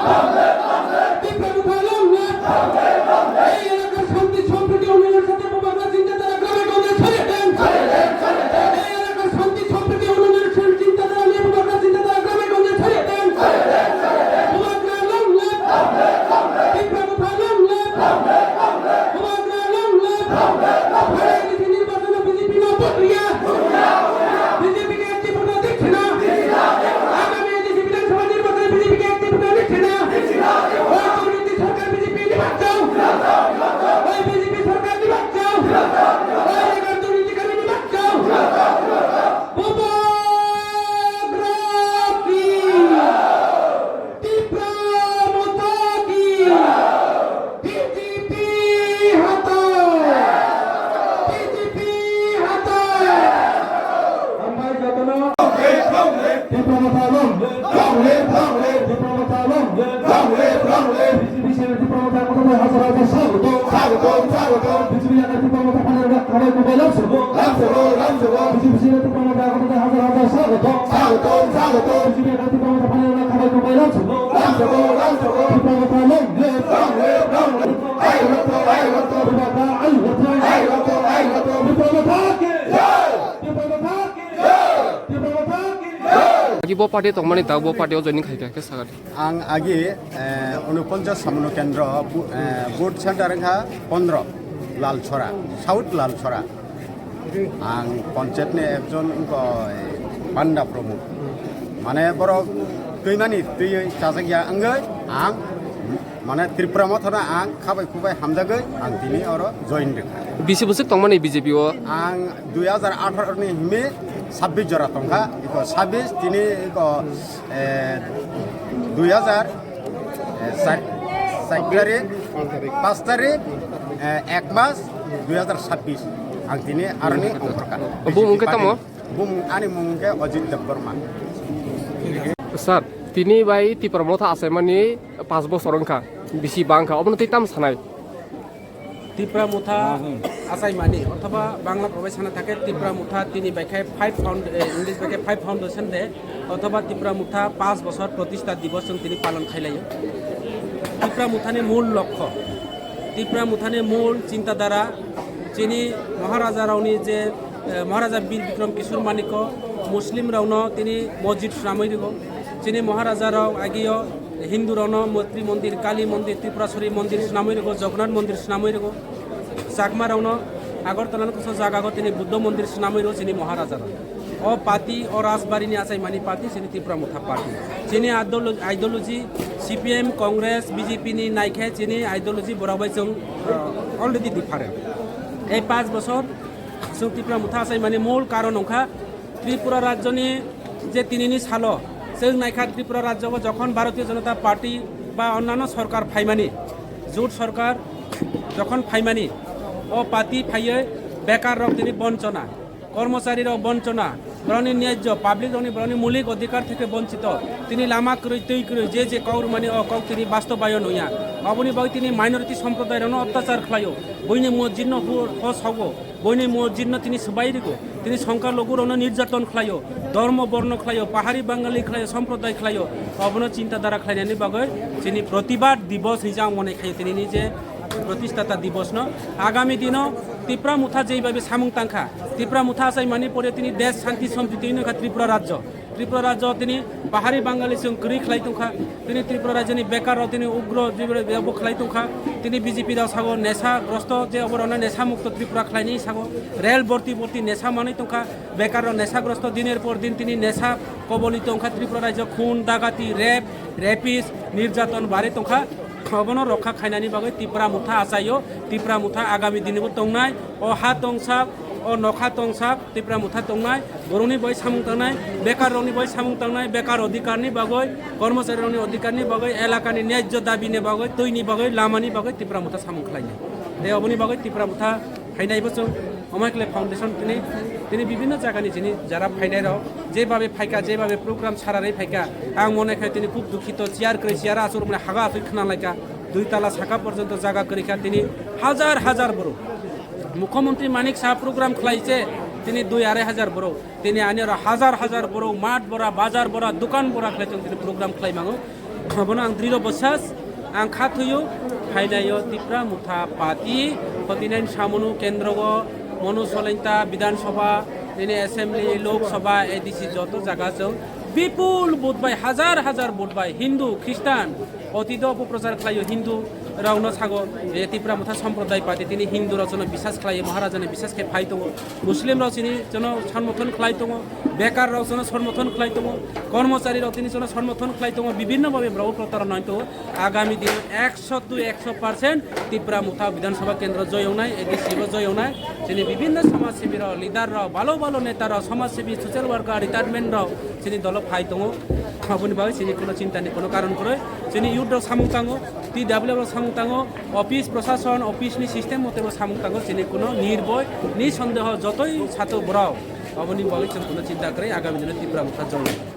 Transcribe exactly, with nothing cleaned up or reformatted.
Tipra Motha long live! এই এলাকার শান্তি সম্প্রীতি উন্নয়নের সাথে বুবাগ্রা চিন্তাধারা গ্রামে গঞ্জে ছড়িয়ে দেন। এই এলাকার শান্তি সম্প্রীতি উন্নয়নের সাথে চিন্তাধারা নিয়ে বুবাগ্রা চিন্তাধারা গ্রামে গঞ্জে ছড়িয়ে দেন। বুবাগ্রা long live! Tipra Motha long live! বুবাগ্রা long live! ফেরাই দিচ্ছি নির্বাচনে বিজেপি না প্রক্রিয়া। বিজেপিকে একটি ভোটও দিচ্ছি না। আগামী এডিসি বিধানসভা নির্বাচনে বিজেপিকে একটি ভোটও দিচ্ছি না। ওই দুর্নীতি সরকার বিজেপি নির্বাচন। ওই বিজেপি সরকার নির্বাচন। ওই এলাকার দুর্নীতিকারী নির্বাচন। বুবাগ্রা কি? Tipra Motha ki! বিজেপি হটাও! বিজেপি হটাও! Tipra Motha long live! Long live! Long live! Tipra Motha long live! Long live! Long live! BJP সেনা Tipra Motha কোথায় হাজার হাজার স্বাগত! স্বাগত! স্বাগত! বিজেপি এলাকায় Tipra Motha পালন করা খাবাই কোথায় লাভ ছিল? লাভ ছিল! লাভ ছিল! বিজেপি সেনা Tipra Motha কোথায় হাজার হাজার স্বাগত! স্বাগত! স্বাগত! বিজেপি এলাকায় Tipra Motha পালন করা খাবাই কোথায় লাভ ছিল? লাভ ছিল! লাভ ছিল! Tipra Motha long live! Long live! Long live! I রক্ত! আই রক্ত! Tipra আই রক্ত! আই রক্ত! আই রক্ত! Tipra Motha ki! Joy! Tipra Motha ki! Joy! Tipra Motha ki! Joy! Agi bo party tongmani ta bo party o joining khaikha khe saga di. Ang agi, eh, unoponchas Samono Kendro, bu-, eh, vote center wngkha pondro, Lalchora, South Lalchora. Ang panchayat ni ekjon wngkha, eh, Panda Pramod. Mane borok twimani twiwi chajak ya wngwi ang, mane Tipra Motha no ang khabai khubai hamjagwi ang tini oro join rwkha. Bisi bwswk tongmani B J P o? Ang dui hajar atharo ni himi sabbish jora tongkha, iko sabbish tini iko, eh, dui hajar, eh, sat, sat tarik, panch tarik, eh, ek mas dui hajar sabbish. Ang tini aroni ongkhorkha. Bumung khe tamo? Bumung, ani mung khe Ajit Debbarma. Sir, tini bai Tipra Motha achaimani panch bosor wngkha, bisi bangkha, obono tei tam sanai? Tipra Motha achaimani, othoba Bangla probai sana thake Tipra Motha tini bai khe five found-, eh, English bai khe five foundation day, othoba Tipra Motha panch bosor protishta divos chwng tini palon khailaio. Tipra Mothani mul lokho, Tipra Mothani mul chintadara, chini Maharaja raoni je, eh, Maharaja Bir Bikram Kishore Manikya Muslim raono tini mosjid swnamwi rwgo, chini Maharaja rao agio Hindu rokno Maitri Mondir, Kali Mondir, Tripuraswari Mondir swnamwi rwgo, Jagannath Mondir swnamwi rwgo. Chakma rokno Agartala no kusa jaga go tini Buddha Mondir swnamwi rwgo chini Maharaja rok. O party, o Rajbari ni achaimani party, chini Tipra Motha party. Chini ideolo-, ideology C P M, Congress, B J P ni naikhe chini ideology borok bai chwng, uh, already different. Ei panch bosor chwng Tipra Motha achaimani mul karon wngkha Tripura rajyoni je tinini salo, chwng naikha Tripura rajyogo jokhon Bharatiya Janata Party ba onnano sorkar phaimani, jut sorkar jokhon phaimani, o party phaiwi bekar rok tini bonchona, kormochari rok bonchona, borokni nyajyo, public rokni borokni mulik odhikar theke bonchito, tini lama kwrwi twi kwrwi je je kok rwmani o kok tini bastobayon wngya. Oboni bagwi tini minority somprodai rokno otyachar khlaio, buini mosjid no hu-, ho sogo. Boini mosjid no tini swbai rwgo, tini songkha logu rokno nirjaton khlaio, dhormo borno khlaio, pahari bangali khlaio, somprodai khlaio, obono chinta dhara khlainani bagwi chini protibad divos hinwi ang mone khaio tinini je protishtata divos no. Agami dino Tipra Motha jeibabe samung tangkha, Tipra Motha achaimani pore tini desh shanti sompriti wngkha Tripura rajyo. Tripura rajyo tini pahari bangali chwng kwrwi khlai tongkha. Tini Tripura rajyoni bekar rok tini ugro jibra jabo khlai tongkha. Tini B J P rok sago nesa grosto je oborokno nesa mukto Tripura khlaini sago rel borti borti nesa manwi tongkha. Bekar rok nesa grosto diner por din tini nesa koboli tongkha. Tripura rajyo khun, dagati, rape, rapist, nirjaton barwi tongkha. Obono rokha khainani bagwi Tipra Motha achaio. Tipra Motha agami dinibo tongnai. O ha tongsak, o nokha tongsak, Tipra Motha tongnai, borokni bai samung tangnai, bekar rokni bai samung tangnai, bekar odhikar ni bagwi, kormochari rokni odhikar ni bagwi, elakani nyajyo dabi ni bagwi, twi ni bagwi, lama ni bagwi Tipra Motha samung khlainai. Tei oboni bagwi Tipra Motha phainai bo chwng Omaikhle Foundation tini, tini bibhinno jaga ni chini jara phainai rok, je babe phaika, je babe program sararwi phaika, ang mone khai tini khub dukhito, chair kwrwi chair achuk mane haga achuk khna laika, dui tala saka porjonto jaga kwrwi kha tini hajar hajar borok. Mukhyamantri Manik Saha program khlai se tini dui arai hajar borok. Tini ani oro hajar hajar borok, mat bora, bazar bora, dukan bora khlai tong tini program khlai mango. Abono ang drirw bwsas, ang kha thuyo, phainaio Tipra Motha Party, forty nine Samunu Kendro o, Monu Solenta Bidhan Sabha, nini Assembly, Lok Sabha, A D C joto jaga chwng bipul vote bai, hajar hajar vote bai Hindu, Khristan, otito opoprochar khlaio Hindu rokno sago, e, Tipra Motha Sampraday Party tini Hindu rok jono bisas khlaio, Maharajani bisas khe phai tongo, Muslim rok chini jono somorthon khlai tongo, bekar rok jono somorthon khlai tongo, kormochari rok tini jono somorthon khlai tongo, bibhinno bhabe borok protaro nai tongo. Agami dino ekso to ekso percent Tipra Motha Bidhan Sabha Kendro joyongnai, A D C bo joyongnai, chini bibhinno samajsebi rok, leader rok, balo balo neta rok, samajsebi, social worker, retirement rok chini dolo phai tongo. Aboni bagwi chini kuno chintani kuno karon kwrwi. Chini youth rok samung tango, T W rok samung tango, office prosason, office ni system mote bo samung tango, chini kuno nirboi, nisondeho jotoi sato borok. Aboni bagwi chwng kuno chinta kwrwi, agami dino Tipra Motha joyongnai.